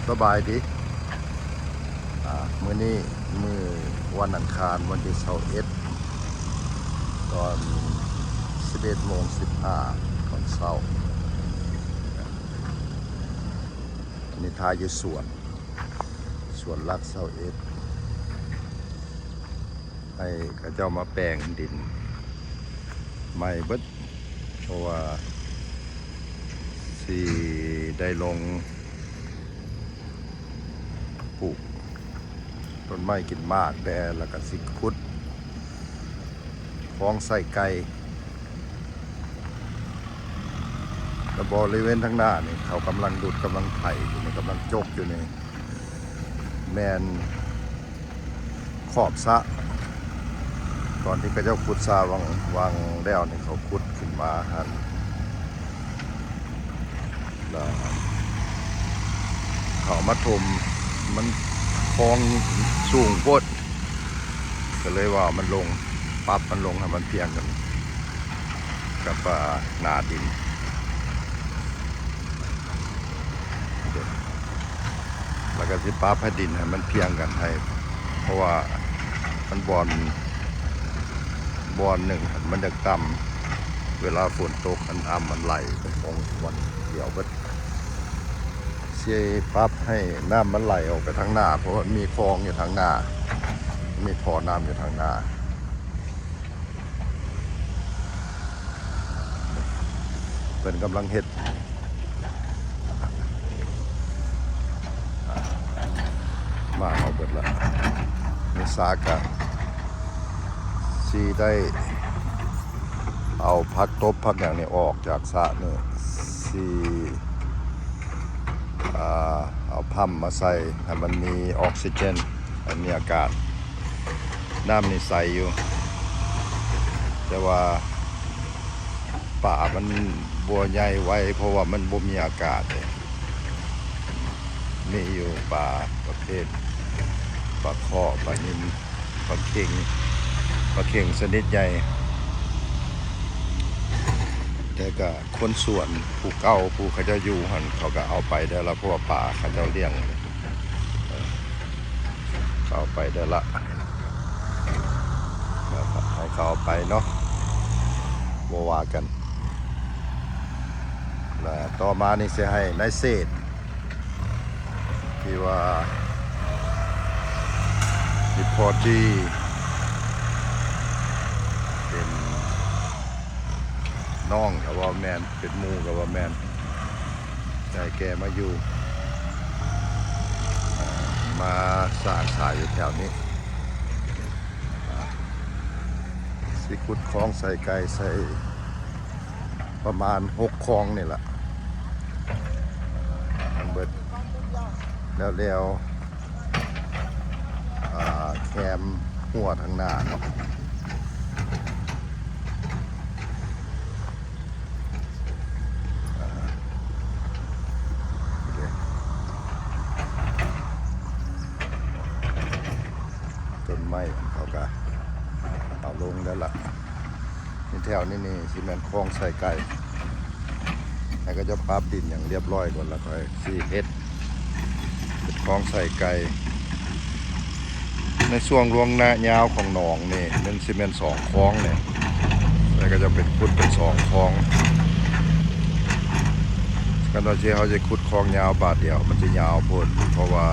ສະບາຍດີ ອາ ມື້ນີ້ມື້ວັນອັງຄານ ວັນທີຊາວເອັດ ຕອນສິບເອັດໂມງສິບຫ້າຕອນເຊົ້າ. ອັນນີ້ຖ່າຍຢູ່ສວນ ສວນຫຼັກຊາວເອັດ ໃຫ້ເຂົາເຈົ້າມາແປງດິນໃໝ່ເບິດ ເພາະວ່າຊິໄດ້ລົງປູກຕົ້ນໄມ້ກິນໝາກແດ່ ແລ້ວກະຊິຂຸດຄອງໃສ່ໄກ່ ແລະ ບໍລິເວນທາງໜ້ານີ້ ເຂົາກຳລັງດຸດ ກຳລັງໄຖຢູ່ນີ້ ກຳລັງຈົກຢູ່ນີ້ ແມ່ນຂອບສະ ຕອນທີ່ເຂົາເຈົ້າຂຸດສະຫວ່າງ ຫວ່າງແລ້ວນີ້ ເຂົາຂຸດຂຶ້ນມາຫັ້ນ ແລ້ວເຂົາມາຖົມ ມັນຄອງສູງໂພດ ກໍເລີຍວ່າມັນລົງ ປັບມັນລົງໃຫ້ມັນພຽງກັນກັບ ອາ ໜ້າດິນ ແລ້ວກໍຊິປັບໃຫ້ດິນໃຫ້ມັນພຽງກັນໃຫ້ ເພາະວ່າມັນບ່ອນ ບ່ອນໜຶ່ງຫັ້ນມັນຢາກຕ່ຳ ເວລາຝົນຕົກຫັ້ນ ນ້ຳມັນໄຫຼໄປຂອງບ່ອນດຽວເບິດ. ຊິປັບໃຫ້ນ້ຳມັນໄຫຼອອກໄປທາງໜ້າ ເພາະວ່າມີຄອງຢູ່ທາງໜ້າ ມີທໍ່ນ້ຳຢູ່ທາງໜ້າ ເພິ່ນກຳລັງເຮັດ ມາເອົາເບິດລະ ມີສາກະຊິໄດ້ເອົາຜັກຕົບຜັກຫຍັງນີ້ອອກຈາກສະນີ້ ຊິ ອ່າ ເອົາພຳມາໃສ່ໃຫ້ມັນມີອອກຊີເຈນ ໃຫ້ມີອາກາດ. ນ້ຳນີ້ໃສຢູ່ ແຕ່ວ່າປາມັນບໍ່ໃຫຍ່ໄວ ເພາະວ່າມັນບໍ່ມີອາກາດເດ້. ມີຢູ່ປາປະເພດປາຄໍ້ ປານິນ ປາເຄັງ ປາເຄັງຊະນິດໃຫຍ່ ແຕ່ກະ ຄົນສວນຜູ້ເກົ່າ ຜູ້ເຂົາເຈົ້າຢູ່ຫັ້ນ ເຂົາກໍເອົາໄປໄດ້ລະ ເພາະວ່າປາເຂົາເຈົ້າລ້ຽງ ເອີ ເຂົາເອົາໄປໄດ້ລະ ໃຫ້ເຂົາເອົາໄປເນາະ ບໍ່ວ່າກັນ. ແລະ ຕໍ່ມານີ້ຊິໃຫ້ນາຍເສດ ທີ່ວ່າ reportee ເປັນນ້ອງກໍວ່າແມ່ນ ເປັນໝູ່ກໍວ່າແມ່ນ ໃຫ້ແກມາຢູ່ ເອີ ມາສ້າງສາຢູ່ແຖວນີ້ ຊິຂຸດຄອງໃສ່ໄກ່ໃສ່ ປະມານຫົກຄອງນີ້ລະ ມັນເບິດແລ້ວໆ ອ່າ ແຄມຮົ້ວທາງໜ້າເນາະ ອ່າ ຕົ້ນໄມ້ເຂົາກະເອົາລົງແລ້ວລະ. ນີ້ແຖວນີ້ນີ້ຊິແມ່ນຄອງໃສ່ໄກ່ ໃຫ້ເຂົາເຈົ້າປັບດິນຫຍັງຮຽບຮ້ອຍກ່ອນ ແລ້ວຄ່ອຍຊິເຮັດ ເຮັດຄອງໃສ່ໄກ່. ໃນຊ່ວງລວງນະຍາວຂອງໜອງນີ້ ມັນຊິແມ່ນສອງຄອງນີ້ ແລ້ວເຂົາເຈົ້າເປັນຂຸດເປັນສອງຄອງ. ຄັນວ່າຊິ ເຮົາຊິຂຸດຄອງຍາວບາດດຽວ ມັນຊິຍາວໂພດ ເພາະວ່າ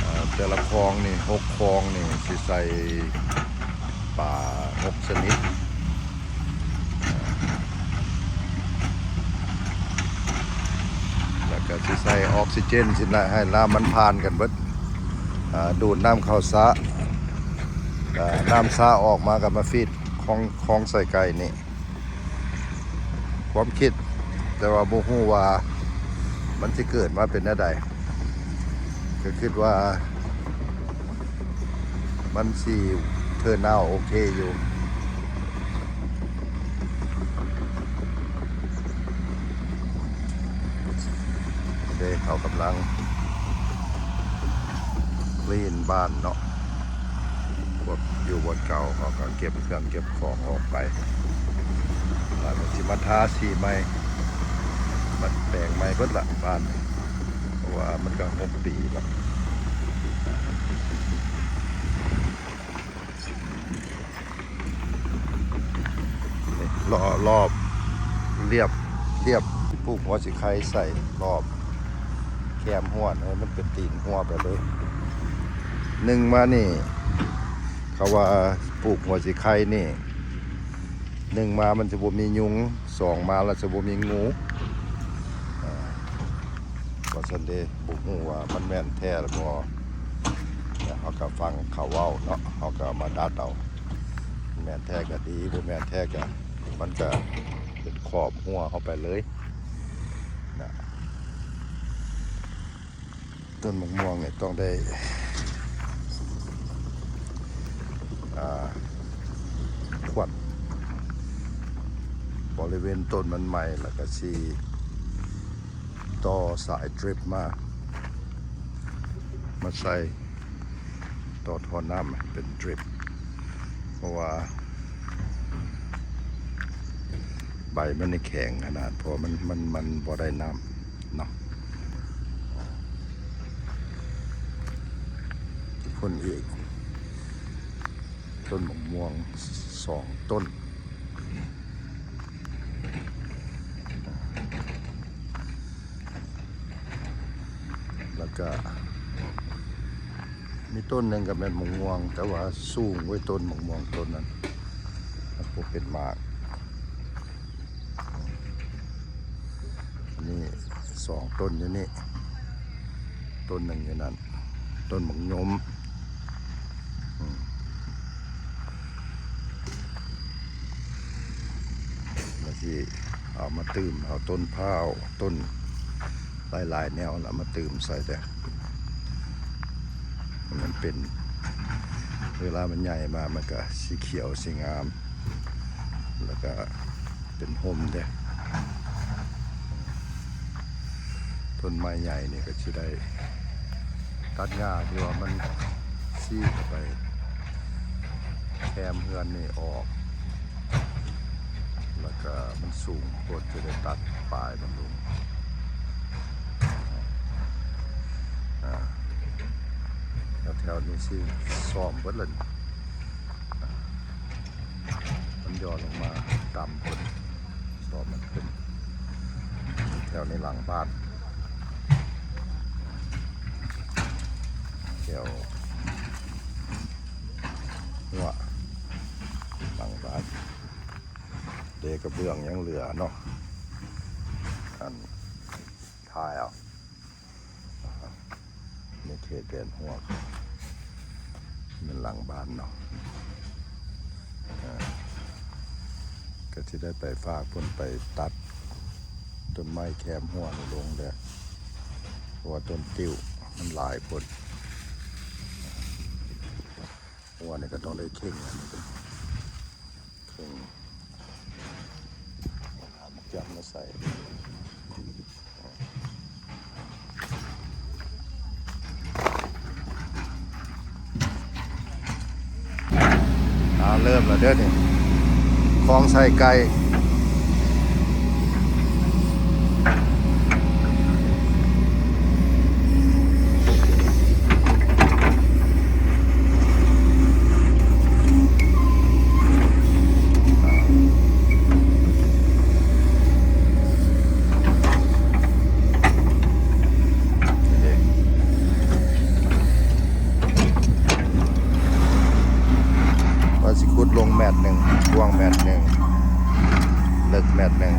ເອີ ແຕ່ລະຄອງນີ້ ຫົກຄອງນີ້ ຊິໃສ່ປາຫົກຊະນິດ ແລ້ວກະຊິໃສ່ອອກຊີເຈນ ຊິໃຫ້ນ້ຳມັນຜ່ານກັນເບິດ ອ່າ ດູດນ້ຳເຂົ້າສະ ກະນ້ຳສະອອກມາ ກະມາຟີດຄອງ ຄອງໃສ່ໄກ່ນີ້. ຄວາມຄິດ ແຕ່ວ່າບໍ່ຮູ້ວ່າມັນຊິເກີດມາເປັນແນວໃດ ກໍຄິດວ່າມັນຊິເທີນເອົາໂອເຄຢູ່ເດ້. ເຂົາກຳລັງ clean ບ້ານເນາະ ພວກຢູ່ບ່ອນເກົ່າເຂົາກໍເກັບເຄື່ອງເກັບຂອງອອກໄປ ແລ້ວກໍຊິມາທາສີໃໝ່ ມາແປງໃໝ່ເບິດລະບ້ານ. ວ່າມັນກໍຫົກປີແລ້ວ ນີ້ ລອບ ລອບ ລຽບ ລຽບ ປູກຫົວສີໄຄໃສ່ລອບແຄມຮົ້ວ ໃຫ້ມັນເປັນຕີນຮົ້ວໄປເລີຍ. ໜຶ່ງມານີ້ ເຂົາວ່າປູກຫົວສີໄຄນີ້ ໜຶ່ງມາມັນຈະບໍ່ມີຍຸງ ສອງມາແລ້ວຈະບໍ່ມີງູ ເອີ ວ່າຊັ້ນເດ. ບໍ່ຮູ້ວ່າມັນແມ່ນແທ້ຫຼືບໍ່ ແຕ່ເຮົາກໍຟັງເຂົາເວົ້າເນາະ ເຮົາກໍເອົາມາດັດເອົາ ແມ່ນແທ້ກໍດີ ບໍ່ແມ່ນແທ້ກໍ ມັນກໍເປັນຂອບຮົ້ວເຮົາໄປເລີຍນະ. ຕົ້ນໝາກມ່ວງນີ້ຕ້ອງໄດ້ ອ່າ ຂວັດບໍລິເວນຕົ້ນມັນໃໝ່ ແລ້ວກໍຊິຕໍ່ສາຍດຣິບມາ ມາໃສ່ຕໍ່ທໍ່ນ້ຳເປັນດຣິບ ເພາະວ່າໃບມັນນີ້ແຂງຂະໜາດ ເພາະວ່າມັນ ມັນ ມັນບໍ່ໄດ້ນ້ຳ ເນາະ ພຸ້ນອີກ ຕົ້ນໝາກມ່ວງສອງຕົ້ນ ແລ້ວກະມີຕົ້ນໜຶ່ງກໍແມ່ນໝາກມ່ວງ ແຕ່ວ່າສູງກວ່າຕົ້ນໝາກມ່ວງຕົ້ນນັ້ນ ມັນບໍ່ເປັນໝາກ. ນີ້ສອງຕົ້ນຢູ່ນີ້ ຕົ້ນໜຶ່ງຢູ່ນັ້ນ ຕົ້ນໝາກຍົມ ອືມ ແລ້ວຊິເອົາມາຕື່ມເອົາຕົ້ນພ້າວ ຕົ້ນຫຼາຍໆແນວລະມາຕື່ມໃສ່ເດີ້ ໃຫ້ມັນເປັນ ເວລາມັນໃຫຍ່ມາ ມັນກະຊິຂຽວ ຊິງາມ ແລ້ວກະເປັນຮົ່ມເດ້. ຕົ້ນໄມ້ໃຫຍ່ນີ້ກໍຊິໄດ້ຕັດຫຍ້າທີ່ວ່າມັນຊີ້ເຂົ້າໄປແຄມເຮືອນນີ້ອອກ ແລ້ວກະມັນສູງໂພດ ຈະໄດ້ຕັດປາຍມັນລົງ. ອາ ແຖວໆນີ້ຊິຊ້ອມເບິດລະນີ້ ອາ ມັນຫຍໍ້ລົງມາຕ່ຳພຸ້ນ ຊ້ອມມັນຂຶ້ນ ແຖວໃນຫຼັງບ້ານ ແຖວຫົວຫຼັງບ້ານ ເດ ກະເບື້ອງຍັງເຫຼືອເນາະ ອັນ ທາຍເອົາ ໃນເຂດແດນຫົວ ແມ່ນຫຼັງບ້ານເນາະ ເອີ ກະຊິໄດ້ໄປຝາກເພິ່ນໄປຕັດຕົ້ນໄມ້ແຄມຮົ້ວນີ້ລົງແດ່ ເພາະວ່າຕົ້ນຕິ້ວມັນຫຼາຍໂພດ ຮົ້ວນີ້ກະຕ້ອງໄດ້ເຄັ່ງ ເຄັ່ງ ຫາໝາກຈັນມາໃສ່ ອ່າ ເລີ່ມແລ້ວເດີ້ນີ້ ຄອງໄສ້ໄກ່. ວ່າຊິຂຸດລົງແມັດໜຶ່ງ ກວ້າງແມັດໜຶ່ງ ເລິກແມັດໜຶ່ງ.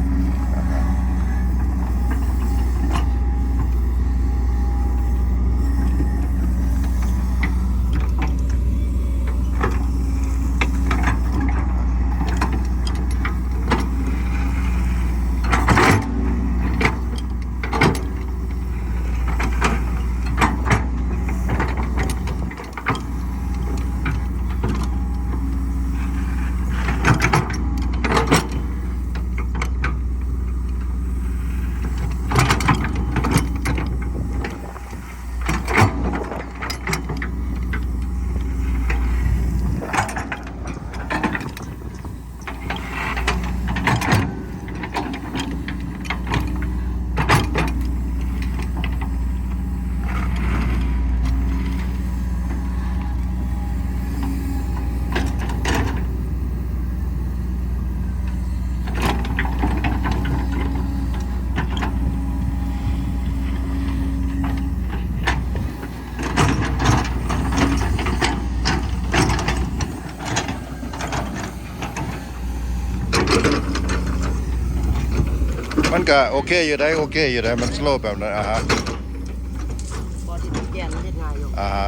ກະໂອເຄຢູ່ໄດ໋ ໂອເຄຢູ່ໄດ໋ ມັນສະໂລບແບບນັ້ນ ອາຮະ ບໍ່ທີ່ມັນແກ່ນ ມັນເຮັດງ່າຍຢູ່ ອາຮະ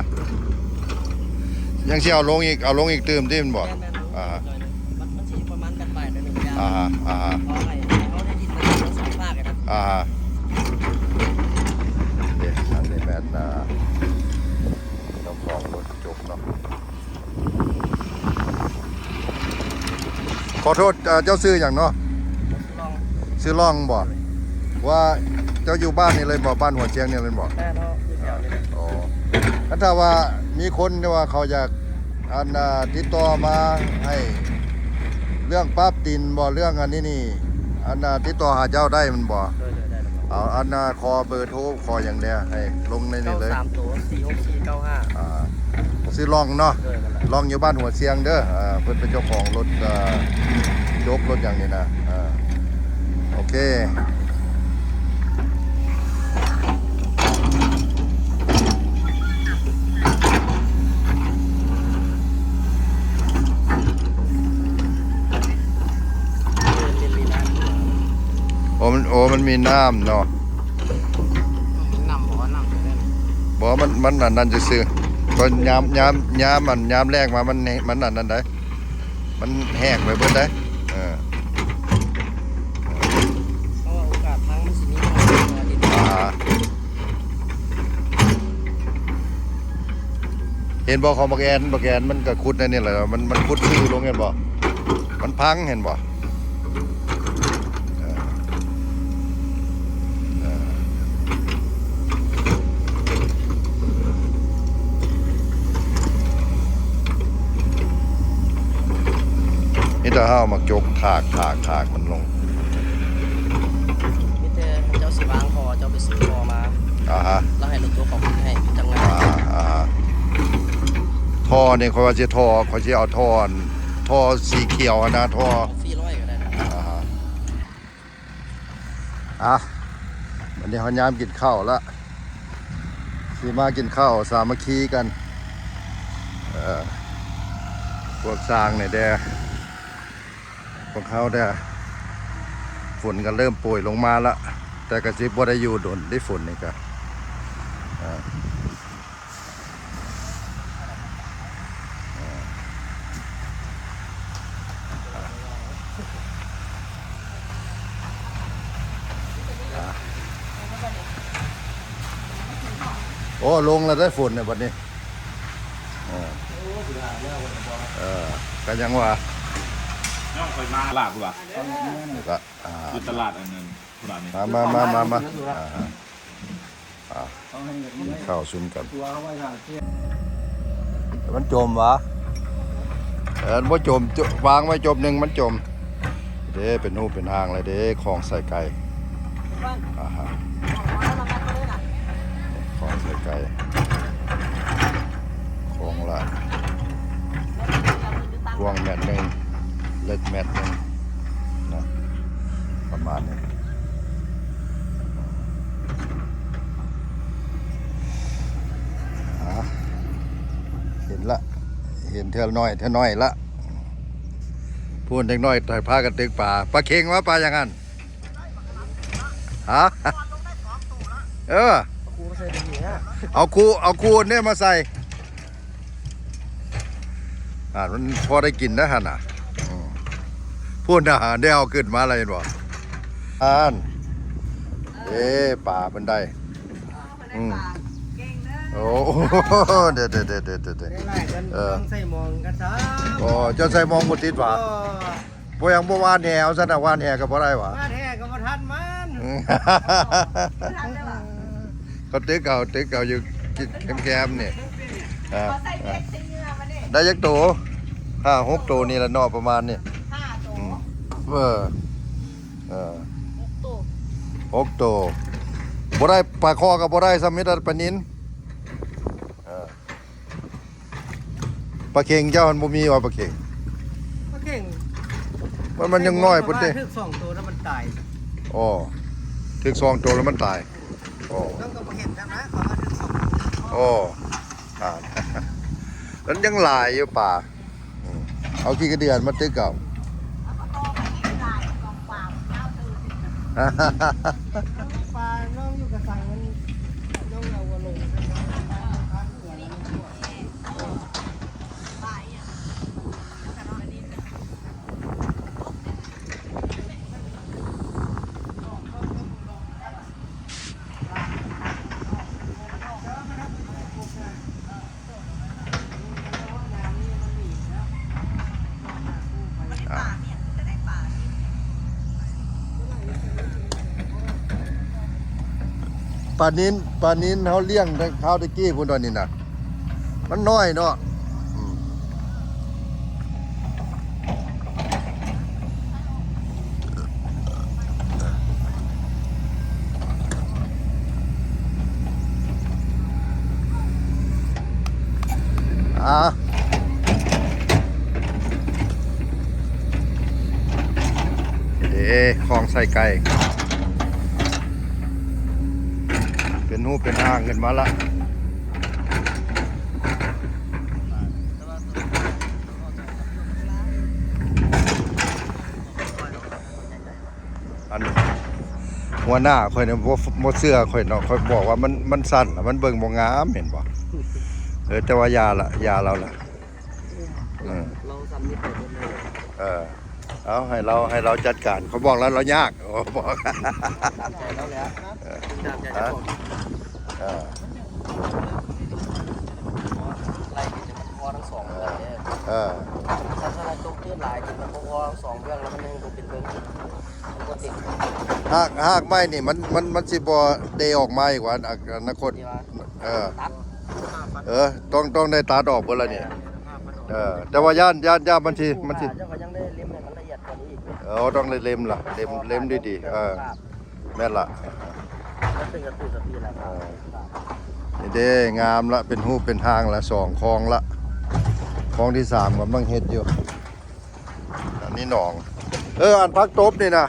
ຍັງຊິເອົາລົງອີກ ເອົາລົງອີກຕື່ມຕິ ແມ່ນບໍ່? ແມ່ນໆ ອາຮະ ມັນ ມັນຊິປະມານປາຍໆ ໜ້ອຍໜຶ່ງ ອາຮະ ອາຮະ ເພາະໃຫ້ ໃຫ້ເຮົາໄດ້ດິນ ມັນທັງສອງຟາກ ອາຮະ ເດ້ ອັນນີ້ແມ່ນ ອ່າ ເຈົ້າຂອງລົດຈົກເນາະ. ຂໍໂທດ ເອີ ເຈົ້າຊື່ຫຍັງເນາະ? ຊື່ລອງ ຊື່ລອງບໍ? ວ່າເຈົ້າຢູ່ບ້ານນີ້ເລີຍບໍ? ບ້ານຫົວຊຽງນີ້ເລີຍບໍ? ແມ່ນເນາະ ຢູ່ແຖວນີ້ແຫຼະ. ອໍ ຄັນຖ້າວ່າມີຄົນທີ່ວ່າເຂົາຢາກ ອັນ ອ່າ ຕິດຕໍ່ມາໃຫ້ເລື່ອງປັບດິນບໍ ເລື່ອງອັນນີ້ນີ້ ອັນ ອ່າ ຕິດຕໍ່ຫາເຈົ້າໄດ້ແມ່ນບໍ? ໂດຍໆ ໄດ້ແລ້ວ. ເອົາ ອັນ ອ່າ ຂໍເບີໂທ ຂໍຫຍັງແດ່ ໃຫ້ລົງໃນນີ້ເລີຍ. ເກົ້າສາມໂຕ ສີ່ຫົກສີ່ເກົ້າຫ້າ ອ່າ ຊື່ລອງເນາະ. ໂດຍ ລອງຢູ່ບ້ານຫົວຊຽງເດີ. ອ່າ ເພິ່ນເປັນເຈົ້າຂອງລົດ ອ່າ ຈົກລົດຫຍັງນີ້ນະ. ອ່າ ໂອເຄ. ໂອ້ ມັນ ໂອ້ ມັນມີນ້ຳເນາະ. ນ້ຳບໍ່ ນ້ຳ ບໍ່ ມັນ ມັນອັນນັ້ນຊື່ໆ ກໍຍາມ ຍາມ ຍາມ ອັນ ຍາມແລ້ງມາ ມັນ ມັນອັນນັ້ນໄດ໋ ມັນແຫ້ງໄປເບິດໄດ໋. ເອີ ເພາະວ່າໂອກາດພັງມັນຊິມີໜ້ອຍ ອ່າ ເຫັນບໍ່ ຂອງບັກແອນ ບັກແອນມັນກໍຂຸດໃນນີ້ແຫຼະ ມັນ ມັນຂຸດຊື່ລົງ ເຫັນບໍ່ ມັນພັງ ເຫັນບໍ່? ເອີ ເອີ ມີແຕ່ເຮົາມາຈົກຖາກ ຖາກ ຖາກມັນລົງ. ມີແຕ່ເຈົ້າຊິວາງທໍ່ ເຈົ້າໄປຊື້ທໍ່ມາ ອາຮະ ແລ້ວໃຫ້ລົດຕົວເຂົາຂຶ້ນໃຫ້ ຈັ່ງງາມ. ອາຮະ ອາຮະ ທໍ່ນີ້ຂ້ອຍວ່າຊິທໍ່ ຂ້ອຍຊິເອົາທໍ່ ທໍ່ສີຂຽວຫັ້ນນະ ທໍ່ ສີ່ຮ້ອຍກໍໄດ້ນະ. ອາຮະ ອ່ະ ບັດນີ້ເຮົາຍາມກິນເຂົ້າລະ ຊິມາກິນເຂົ້າສາມັກຄີກັນ ເອີ ພວກຊ່າງນີ້ແດ່ ພວກເຮົາແດ່. ຝົນກໍເລີ່ມໂປຍລົງມາລະ ແຕ່ກໍຊິບໍ່ໄດ້ຢູ່ດົນເດ້ ຝົນນີ້ກະ ເອີ. ໂອ້ ລົງແລ້ວໄດ໋ຝົນນີ້ບັດນີ້. ເອີ ເອີ ກໍຍັງວ່າ ນ້ອງຂ້ອຍມາລາບພຸ້ນວ່າ ກໍ ອ່າ ຢູ່ຕະຫຼາດອັນນັ້ນພຸ້ນລະນີ້ ມາ ມາ ມາ ມາ ອ່າ ອ່າ ກິນເຂົ້າຊຸມກັນ. ມັນຈົມຫວາ? ເອີ ບໍ່ຈົມ ວາງໄວ້ຈົບໜຶ່ງ ມັນຈົມເດ້. ເປັນຮູບເປັນຮ່າງແລ້ວເດ້ ຂອງໃສ່ໄກ່. ອາຮະ ຂອງໃສ່ໄກ່ ຂອງລະກວ້າງແມັດໜຶ່ງ ເລິກແມັດໜຶ່ງນະ ປະມານນີ້. ອາ ເຫັນລະ ເຫັນເທື່ອໜ້ອຍເທື່ອໜ້ອຍລະ. ພຸ້ນເດັກນ້ອຍພາກັນຕຶກປາ ປາເຂັງຫວາ ປາຫຍັງຫັ້ນ? ຮະ ເອີ ເອົາຄູ່ ເອົາຄູ່ນີ້ມາໃສ່. ອ່າ ມັນພໍໄດ້ກິນນະຫັ້ນນະ. ອືມ ພຸ້ນນະ ໄດ້ເອົາຂຶ້ນມາແລ້ວເຫັນບໍ່? ອ່ານ ເອີ ປາເພິ່ນໄດ້. ອືມ ໂອ້ ເດີໆໆໆໆ ເອີ ເຈົ້າໃສ່ມອງບໍ່ຕິດຫວາ? ບໍ່ຫຍັງ ບໍ່ຫວ່ານແຫເອົາຊັ້ນນະ ຫວ່ານແຫກໍບໍ່ໄດ້ຫວາ? ຫວ່ານແຫກໍບໍ່ທັນມັນ ອືມ ເຂົາຕຶກເອົາ ຕຶກເອົາຢູ່ແຄມໆນີ້. ອ່າ ໄດ້ຈັກໂຕ? ຫ້າຫົກໂຕນີ້ລະເນາະ ປະມານນີ້. ຫ້າໂຕ ອືມ ເອີ ເອີ ຫົກໂຕ ຫົກໂຕ ບໍ່ໄດ້ ປາຄໍ່ກໍບໍ່ໄດ້ຊ້ຳ ມີແຕ່ປານິນ. ເອີ ປາເຂັງເຈົ້າມັນບໍ່ມີຫວາ ປາເຂັງ? ປາເຂັງ ມັນ ມັນຍັງນ້ອຍພຸ້ນເດ້. ຖືກສອງໂຕແລ້ວມັນຕາຍ. ອໍ ຖືກສອງໂຕແລ້ວມັນຕາຍ. ອໍ ເຮົາກໍບໍ່ເຫັນນຳນະ ເຂົາວ່າຖືກສອງໂຕ. ອໍ ອ່າ ມັນຍັງຫຼາຍຢູ່ປາ. ອືມ ເອົາຂີ້ກະເດືອນມາຕຶກເອົາ. ປານ້ອງຢູ່ກະສັງ ມັນ ນ້ອງເອົາຫົວລົງ. ປານິນ ປານິນເຮົາລ້ຽງແຕ່ຄາວແຕ່ກີ້ພຸ້ນດອກນີ້ນະ ມັນນ້ອຍເນາະ. ອືມ ອ່າ ເດ້ ຄອງໄສ້ໄກ່ ເປັນຮູບເປັນຮ່າງຂຶ້ນມາລະ. ອັນຫົວໜ້າຂ້ອຍນີ້ບໍ່ ບໍ່ເຊື່ອຂ້ອຍເນາະ ຂ້ອຍບອກວ່າມັນ ມັນສັ້ນ ມັນເບິ່ງບໍ່ງາມ ແມ່ນບໍ່? ເອີ ແຕ່ວ່າຢ່າລະ ຢ່າລາວລະ ເອີ ເອີ ເອົາໃຫ້ລາວ ໃຫ້ລາວຈັດການ ຂ້ອຍບອກແລ້ວ ລາວຍາກ ບອກ ເອີ ເອີ ໄລ່ຂຶ້ນໃຫ້ມັນພໍທັງສອງເບື້ອງເດ້. ເອີ ຖ້າ ຖ້າຕົກຕື້ນຫຼາຍນີ້ ມັນບໍ່ພໍທັງສອງເບື້ອງ ແລ້ວມັນຍັງບໍ່ເປັນເບິ່ງ ມັນບໍ່ເຕັມ. ຮາກ ຮາກໄມ້ນີ້ ມັນ ມັນ ມັນຊິບໍ່ເດອອກມາອີກວ່າ ອະນາຄົດ ທີ່ວ່າ ເອີ ຕັດ ເອີ ຕ້ອງ ຕ້ອງໄດ້ຕັດອອກເບິດລະນີ້. ເອີ ແຕ່ວ່າຢ້ານ ຢ້ານ ຢ້ານມັນຊິ ມັນຊິ ເຈົ້າກໍຍັງໄດ້ເລັມໃຫ້ມັນລະອຽດກວ່ານີ້ອີກເດ້. ເອີ ຕ້ອງໄດ້ເລັມລະ ເລັມ ເລັມດີໆ ເອີ. ແມ່ນລະ ມັນເປັນກະຕຸກກະຕີລະ ເອີ ນີ້ເດ້ ງາມລະ ເປັນຮູບເປັນຮ່າງລະ ສອງຄອງລະ ຄອງທີສາມກຳລັງເຮັດຢູ່. ອັນນີ້ໜອງ ເອີ ອັນຜັກຕົບນີ້ນະ.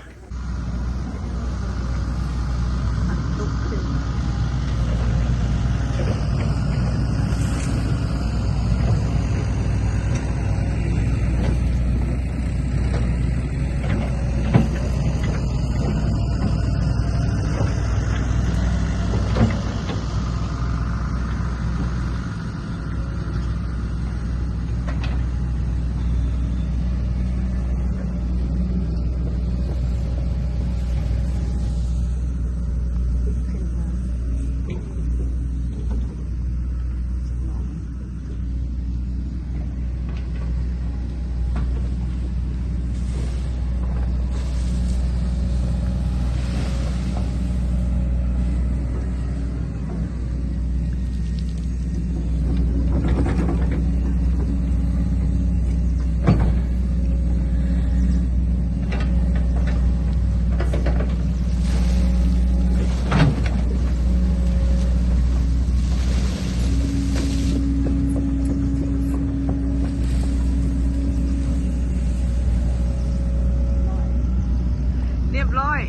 ຮຽບຮ້ອຍ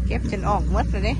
ເກັບຈົນອອກໝົດແລ້ວເດ້.